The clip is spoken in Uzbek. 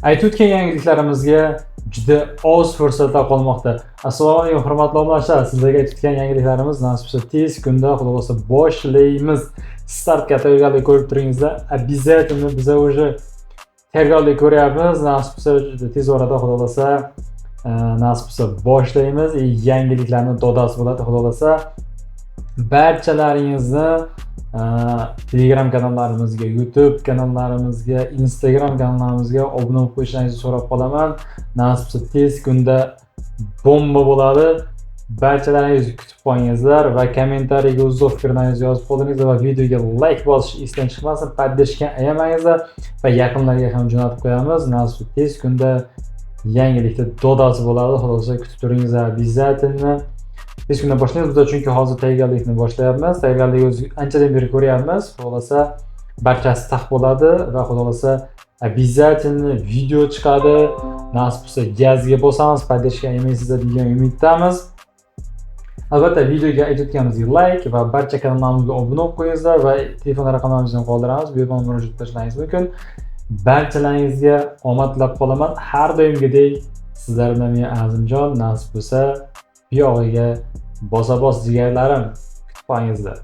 Aytib o'tgan yangilıklarimizga juda oz fursatlar qolmoqda. Assalomu alaykum, hurmatli obunachilar. Sizlarga aytib o'tgan yangiliklarimiz, nasib bo'lsa, tez kunda, Xudo xohlasa, boshlaymiz. Startga tayyorgarlik ko'rib turingizlar. Обязательно biza уже tayyorgarlik ko'ryapmiz. Nasib bo'lsa, juda tez orada, Xudo xohlasa, nasib bo'lsa, boshlaymiz. И yangiliklarni dodasi bo'ladi, Xudo xohlasa. Barchalaringizni Telegram kanallarimizga, YouTube kanallarimizga, Instagram kanallarimizga obuna bo'lib qo'yishlaringizni so'rab qolaman. Nasib bo'lsa, tez kunda bomba bo'ladi. Barchalaringiz kutib qolingizlar va kommentariyga o'z fikrlaringizni yozib qoldingizlar va videoga like bosish esdan chiqmasin, поддержка ayamangizlar va yaqinlarga ham jo'natib qo'yamiz. Nasib bo'lsa, tez kunda yangilikda dodasi bo'ladi. Xudo xohlasa, kutib turingizlar обязательно. Tez kunda boshlaymiz biz, chunki hozir tayyorgarlikni boshlayapmiz. Tayyorgarlikni o'zi anchadan beri ko'ryapmiz. Xudo xohlasa, barchasi tax bo'ladi va, Xudo xohlasa, обязательно video chiqadi. Nasib bo'lsa, gazga bosamiz, поддержка ayamaysizlar degan umiddamiz. Albatta, videoga aytayotganimizga like va barcha kanallarimizga obuna bo'lib qo'yingizlar va telefon raqamlarimizni ham qoldiramiz. Bemalol murojaat qilishlaringiz mumkin. Barchalaringizga omad tilab qolaman. Har doimgidek sizlar bilan men, Azimjon. Nasib bo'lsa, buyog'iga bosa bos, jigarlarim, kutib qolingizlar.